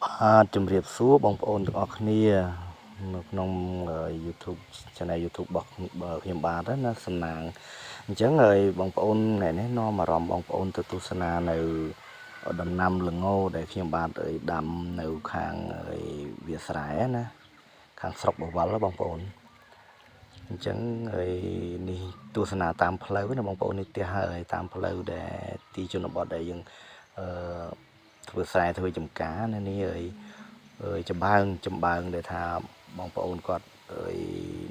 បាទជំរាបសួរបងប្អូនទាំងអស់គ្នានៅក្នុង YouTube Channel YouTube របស់ខ្ញុំបាទណាសំណាងអញ្ចឹងហើយបងប្អូនថ្ងៃនេះនាំអារម្មណ៍បងប្អូនទៅទស្សនានៅដំណាំល្ងដែលខ្ញុំបាទដាំនៅខាងវាស្រែណាខាងស្រុកបវលបងប្អូនអញ្ចឹងហើយនេះទស្សនាតាមផ្លូវណាបងប្អូននេះផ្ទះហើយតាមផ្លូវដែលទីជនបទដែលយើងអឺធ្វើស្រែធ្វើចំការណានេះហើយចំបើងដែលថាបងប្អូនគាត់ហើយ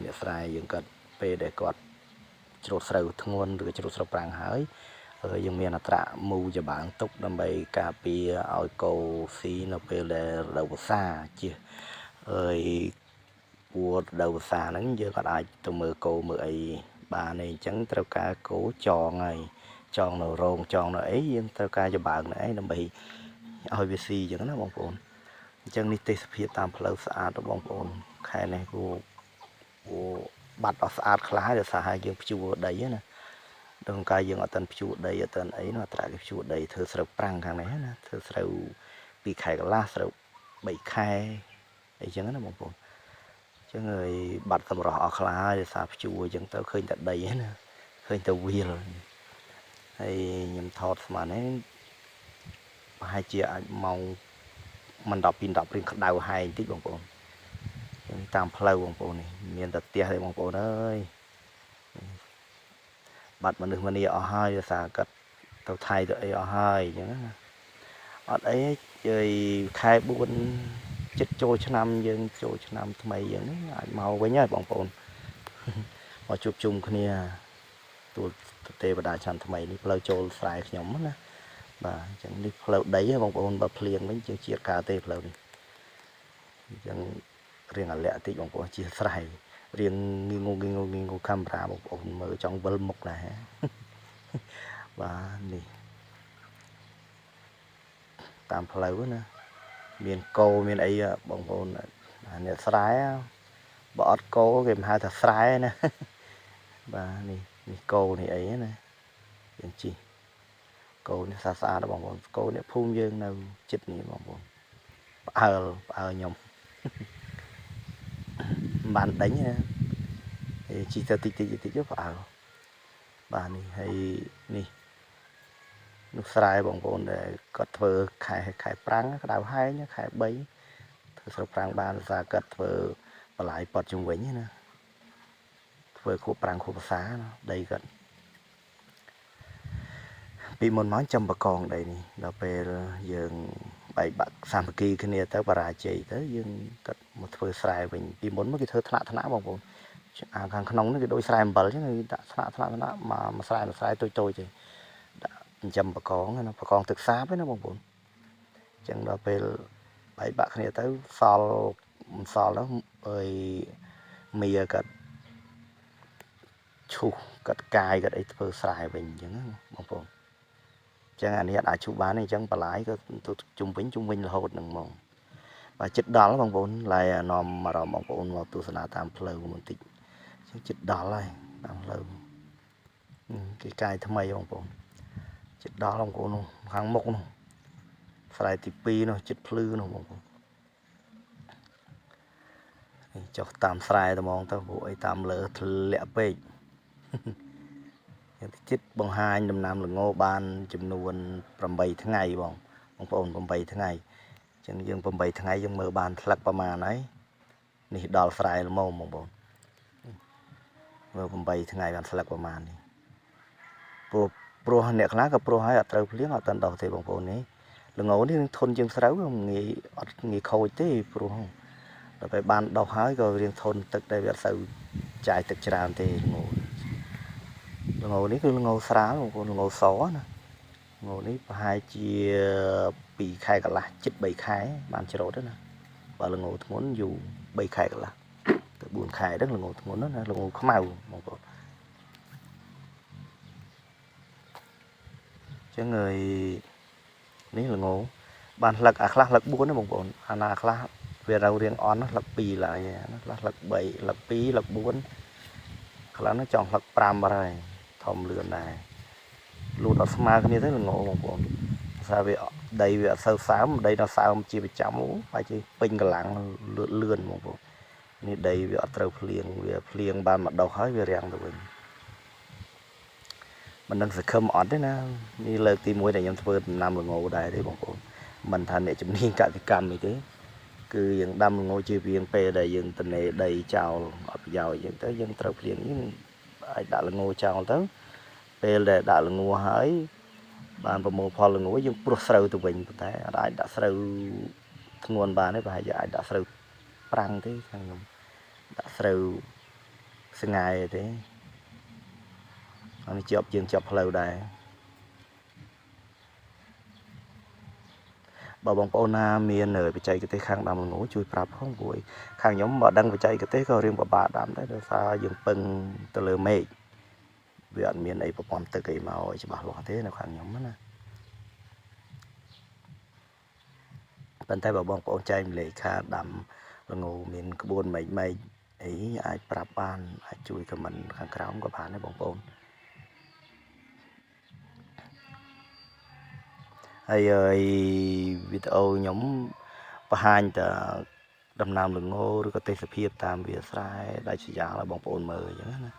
អ្នកស្រែយើងគាត់ពេលដែលគាត់ច្រូតស្រូវធ្ងន់ឬច្រូតស្រូវប្រាំងហើយយើងមានអត្រាមូចំបើងទុកដើម្បីការពារឲ្យគោស៊ីនៅពេលដែលរដូវវស្សាជាហើយពួររដូវវស្សាហ្នឹងយើងក៏អាចទៅមើលគោមើលអីបានទេអញ្ចឹងត្រូវការគោចងហើយចងនៅរោងចងនៅអីយើងត្រូវការចំបើងនៅអីដើម្បីឲ្យវាស៊ីអញ្ចឹងណាបងប្អូនអញ្ចឹងនេះទេសភាពតាមផ្លូវស្អាតបងប្អូនខែនេះគូបាត់អស់ស្អាតខ្លះដោយសារហើយយើងភ្ជួរដីណាដល់កាយយើងអត់ទាន់ភ្ជួរដីអត់ទាន់អីនោះអត្រាគេភ្ជួរដីធ្វើស្រូវប្រាំងខាងនេះណាធ្វើស្រូវ2ខែកន្លះស្រូវ3ខែអីចឹងណាបងប្អូនអញ្ចឹងហើយបាត់សម្រស់អស់ខ្លះហើយដោយសារភ្ជួរអញ្ចឹងទៅឃើញតែដីណាឃើញតែវាលហើយខ្ញុំថតស្មាននេះប្រហែលជាអាចម៉ោងមិន10ពី10រៀងក្តៅហែងបន្តិចបងប្អូនតាមផ្លូវបងប្អូននេះមានតែផ្ទះទេបងប្អូនអើយបាត់មនុស្សម្នាអស់ហើយដោយសារគាត់ទៅថៃទៅអីអស់ហើយអញ្ចឹងណាអត់អីទេខែ4ចិត្តចូលឆ្នាំយើងចូលឆ្នាំថ្មីយើងនេះអាចមកវិញហើយបងប្អូនមកជួបជុំគ្នាទួលទេវតាឆ្នាំថ្មីនេះផ្លូវចូលស្រែខ្ញុំណាបាទអញ្ចឹងនេះផ្លូវដីបងប្អូនបើភ្លៀងវិញជាជាតិកើតទេផ្លូវនេះអញ្ចឹងរៀងអាលាក់តិចបងប្អូនជាស្រ័យរៀងងងងងងកាមេរ៉ាបងប្អូនមើលចង់វិលមុខដែរបាទនេះតាមផ្លូវណាមានគោមានអីបងប្អូនអ្នកស្រែបើអត់គោគេមិនហៅថាស្រែណាបាទនេះនេះគោនេះអីណាយើងជីគោនេះស្អាតបងប្អូនគោនេះភូមិយើងនៅចិត្តនេះបងប្អូនផ្អើលខ្ញុំមិនបានដេញណាជីទៅតិចតិចតិចផ្អើលបាទនេះហើយនេះនោះស្រែបងប្អូនដែលគាត់ធ្វើខែប្រាំងក្តៅហែងខែ3ធ្វើស្រូវប្រាំងបានដោយសារគាត់ធ្វើបន្លាយពត់ជុំវិញណាធ្វើខួបប្រាំងខួបភាសាណាដីគាត់ពីមុនមកចំបកងដីនេះដល់ពេលយើងបែកបាក់សាមគ្គីគ្នាទៅបរាជ័យទៅយើងគាត់មកធ្វើស្រែវិញពីមុនមកគេធ្វើថ្នាក់ថ្នាក់បងប្អូនអាខាងក្នុងនេះគេដូចស្រែអំបិលអញ្ចឹងគេដាក់ថ្នាក់ថ្នាក់ថ្នាក់មកស្រែមួយស្រែតូចតូចទេដាក់ចិញ្ចឹមបកងណាបកងទឹកសាបឯណាបងប្អូនអញ្ចឹងដល់ពេលបែកបាក់គ្នាទៅសល់មិនសល់ទៅអើយមីគាត់ឈូសគាត់កាយគាត់អីធ្វើស្រែវិញអញ្ចឹងណាបងប្អូនអញ្ចឹងអានេះអាចឈូសបានទេអញ្ចឹងបន្លាយក៏ទៅជុំវិញរហូតហ្នឹងហ្មងបាទចិត្តដល់បងប្អូនឡើយនាំអារម្មណ៍បងប្អូនមកទស្សនាតាមផ្លូវបន្តិចអញ្ចឹងចិត្តដល់ហើយតាមផ្លូវគេកាយថ្មីបងប្អូនចិត្តដល់បងប្អូននោះខាងមុខនោះស្រែទី2នោះចិត្តភ្លឺនោះបងប្អូននេះចុះតាមស្រែត្មងទៅព្រោះអីតាមលើធ្លាក់ពេកយ៉ាងចិត្តបង្ហាញដំណាំល្ងបានចំនួន8ថ្ងៃបងប្អូន8ថ្ងៃអញ្ចឹងយើង8ថ្ងៃយើងមើលបានស្លឹកប្រមាណហើយនេះដល់ស្រែល្មមបងប្អូនមើល8ថ្ងៃបានស្លឹកប្រមាណនេះព្រោះអ្នកខ្លះក៏ព្រោះហើយអត់ត្រូវភ្លៀងអត់ទាន់ដោះទេបងប្អូននេះល្ងនេះនឹងធន់ជាងស្រូវងាយអត់ងាយខូចទេព្រោះដល់ពេលបានដោះហើយក៏រៀងធន់ទឹកដែរវាអត់សូវចាយទឹកច្រើនទេល្ងនេះគឺល្ងស្រាលបងប្អូនល្ងសណាល្ងនេះប្រហែលជា2ខែកន្លះជិត3ខែបានច្រូតណាបើល្ងធ្ងន់យូរ3ខែកន្លះទៅ4ខែហ្នឹងល្ងធ្ងន់ណាល្ងខ្មៅបងប្អូនអញ្ចឹងហើយនេះល្ងបានស្លឹកអាខ្លះស្លឹក4ណាបងប្អូនអាណាខ្លះវានៅរៀងអន់ស្លឹក2ឡើយណាខ្លះស្លឹក3ស្លឹក2ស្លឹក4ខ្លះនោះចង់ស្លឹក5បាត់ហើយធំលឿនដែរលូតអត់ស្មើគ្នាទេល្ងបងប្អូនភាសាវា ដីវាអត់សូវសើមដីដល់សើមជាប្រចាំបែរជាពេញកម្លាំងលឿនលឿនបងប្អូននេះដីវាអត់ត្រូវភ្លៀងវាភ្លៀងបានមកដុះហើយវារាំងទៅវិញមិនដឹងសង្ឃឹមអត់ទេណានេះលើកទី1ដែលខ្ញុំធ្វើដំណាំល្ងដែរទេបងប្អូនមិនថាអ្នកជំនាញកសិកម្មអីទេគឺយើងដាំល្ងជារៀងពេលដែលយើងតនេដីចោលអត់ប្រយោជន៍អញ្ចឹងទៅយើងត្រូវភ្លៀងនេះអាចដាក់ល្ងចោលទៅពេលដែលដាក់ល្ងហើយបានប្រមូលផលល្ងយើងព្រោះស្រូវទៅវិញប៉ុន្តែអត់អាចដាក់ស្រូវធ្ងន់បានទេប្រហែលជាអាចដាក់ស្រូវប្រាំងទេខាងខ្ញុំដាក់ស្រូវស្ងាយទេអានេះជាប់ជាងជាប់ផ្លូវដែរបើបងប្អូនណាមានបច្ចេកទេសខាងដាំល្ងជួយប្រាប់ផងព្រោះខាងខ្ញុំបើដឹងបច្ចេកទេសក៏រៀងពិបាកដាំដែរដោយសារយើងពឹងទៅលើមេឃវាអត់មានអីប្រព័ន្ធទឹកអីមកឲ្យច្បាស់លាស់ទេនៅខាងខ្ញុំណាប៉ុន្តែបើបងប្អូនចែកម្លែកខាដាំល្ងមានក្បួនម៉េចម៉េចអីអាចប្រាប់បានអាចជួយខមមិនខាងក្រោមក៏បានដែរបងប្អូនហើយវីដេអូខ្ញុំបង្ហាញតែដំណាំល្ងឬក៏ទេសភាពតាមវាស្រែដាច់ស្រយាលឲ្យបងប្អូនមើលអញ្ចឹងណា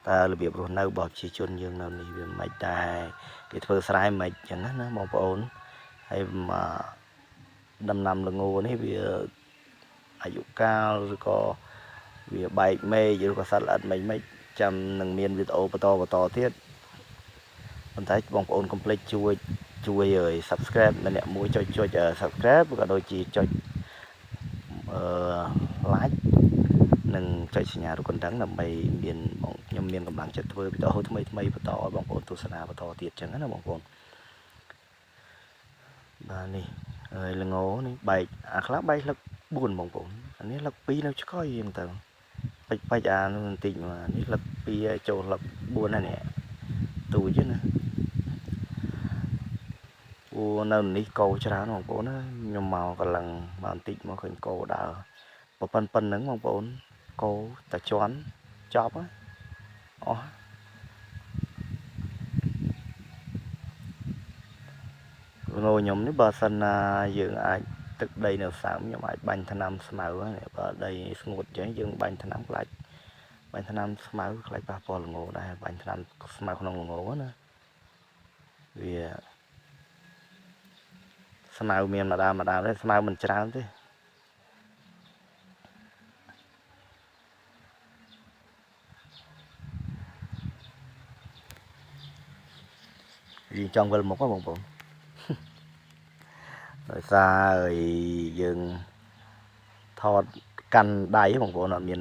តើរបៀបរស់នៅរបស់ប្រជាជនយើងនៅនេះវាមិនដែរគេធ្វើស្រែមិនអញ្ចឹងណាបងប្អូនហើយមកដំណាំល្ងនេះវាអាយុកាលឬក៏វាបែកមេឃឬក៏សត្វល្អិតមិនមិនចាំនឹងមានវីដេអូបន្តទៀតប៉ុន្តែបងប្អូនកុំភ្លេចជួយឲ្យ Subscribe ម្នាក់មួយចុច Subscribe ក៏ដូចជាចុចlike និងចុចសញ្ញារូបកណ្ដឹងដើម្បីមានបងខ្ញុំមានកម្លាំងចិត្តធ្វើវីដេអូថ្មីថ្មីបន្តឲ្យបងប្អូនទស្សនាបន្តទៀតចឹងណាបងប្អូនបាទនេះហើយល្ងនេះបែកអាខ្លះបែកស្លឹក4បងប្អូនអានេះស្លឹក2នៅឆ្កុយហ្នឹងទៅបាច់អានោះបន្តិចមកនេះស្លឹក2ឲ្យចូលស្លឹក4ហ្នឹងនេះទូចណាអូនៅនេះកោច្រើនបងប្អូនណាខ្ញុំមកកន្លងមកបន្តិចមកឃើញកោដើរប៉ុណ្្នឹងបងប្អូនកោតាជន់ចប់អស់ល្ងខ្ញុំនេះបើសិនណាយើងអាចទឹកដីនៅសើមខ្ញុំអាចបាញ់ថ្នាំស្មៅហ្នឹងបើដីស្ងួតអញ្ចឹងយើងបាញ់ថ្នាំខ្លាចបាញ់ថ្នាំស្មៅខ្លាចប៉ះពាល់ល្ងដែរបាញ់ថ្នាំស្មៅក្នុងល្ងណាវាស្មៅមានម្ដងម្ដងទេស្មៅមិនច្រើនទេយើងចង់វិលមុខហ៎បងប្អូនដោយសារយើងថតកាន់ដៃបងប្អូនអត់មា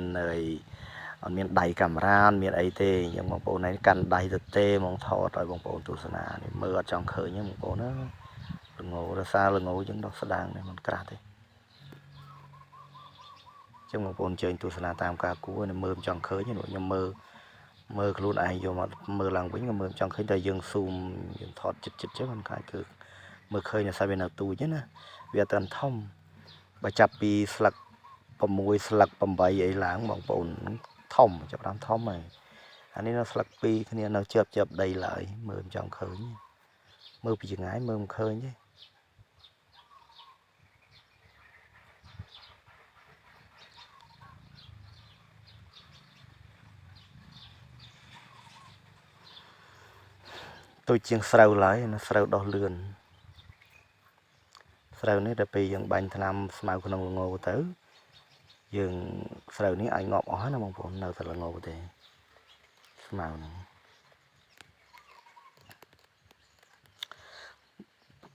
នដៃកាមេរ៉ាមានអីទេអញ្ចឹងបងប្អូនឯងកាន់ដៃទៅទេហ្មងថតឲ្យបងប្អូនទស្សនានេះមើលអត់ចង់ឃើញទេបងប្អូនណាល្ងរសារល្ងអញ្ចឹងដោះស្ដាងនេះមិនក្រាស់ទេអញ្ចឹងបងប្អូនអញ្ជើញទស្សនាតាមការគួរនេះមើលមិនចង់ឃើញទេខ្ញុំមើលខ្លួនឯងយកមកមើលឡើងវិញក៏មើលចង់ឃើញតែយើងស៊ូមយើងថតចិត្តចិត្តចឹងមិនខ្លាចគឺមើលឃើញតែសាវានៅទូចណាវាអត់ទាន់ធំបើចាប់ពីស្លឹក6ស្លឹក8អីឡើងបងប្អូនធំចាប់ដើមធំហើយអានេះនៅស្លឹក2គ្នានៅជាប់ដីឡើយមើលមិនចង់ឃើញមើលពីចម្ងាយមើលមិនឃើញទេទូចជាងស្រូវឡើយណាស្រូវដោះលឿនស្រូវនេះដល់ពេលយើងបាញ់ថ្នាំស្មៅក្នុងល្ងទៅយើងស្រូវនេះអាចងាប់អស់ណាបងប្អូននៅតែល្ងទេស្មៅហ្នឹង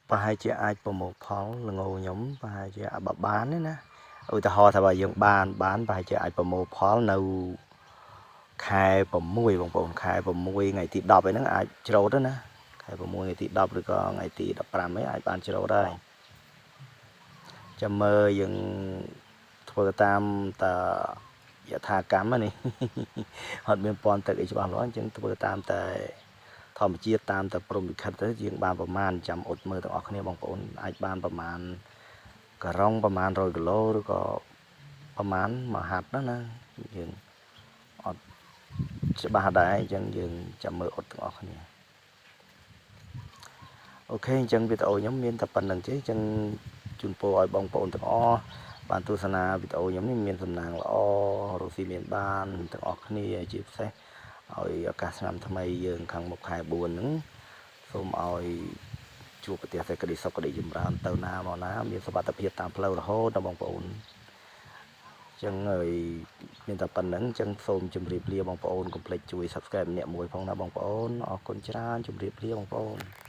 ប្រហែលជាអាចប្រមូលផលល្ងខ្ញុំប្រហែលជាបើបានទេណាឧទាហរណ៍ថាបើយើងបានប្រហែលជាអាចប្រមូលផលនៅខែ6បងប្អូនខែ6ថ្ងៃទី10អីហ្នឹងអាចច្រូតណាខែ6ថ្ងៃទី10ឬក៏ថ្ងៃទី15អីអាចបានច្រូតហើយចាំមើលយើងធ្វើតាមតាយថាកម្មនេះអត់មានពន្ធទឹកអីច្បាស់លាស់អញ្ចឹងធ្វើតាមតែធម្មជាតិតាមតែព្រំលិខិតទៅយើងបានប្រមាណចាំអត់មើលទាំងអស់គ្នាបងប្អូនអាចបានប្រមាណការ៉ុងប្រមាណ100គីឡូឬក៏ប្រមាណមួយហាត់ណាយើងអត់ច្បាស់ដែរអញ្ចឹងយើងចាំមើលអត់ទាំងអស់គ្នា OK អញ្ចឹងវីដេអូខ្ញុំមានតែប៉ុណ្្នឹងទេអញ្ចឹងជូនពរឲ្យបងប្អូនទាំងអស់បានទស្សនាវីដេអូខ្ញុំនេះមានសំណាងល្អរកស៊ីមានបានទាំងអស់គ្នាជាពិសេសឲ្យឱកាសឆ្នាំថ្មីយើងខាងមុខខែ4ហ្នឹងសូមឲ្យជួបប្រទះសេចក្តីសុខក្តីចម្រើនទៅណាមកណាមានសុវត្ថិភាពតាមផ្លូវរហូតដល់បងប្អូនចឹងហើយមានតែប៉ុណ្្នឹងចឹងសូមជម្រាបលាបងប្អូនកុំភ្លេចជួយ Subscribe ម្នាក់មួយផងណាបងប្អូនអរគុណច្រើនជម្រាបលាបងប្អូន។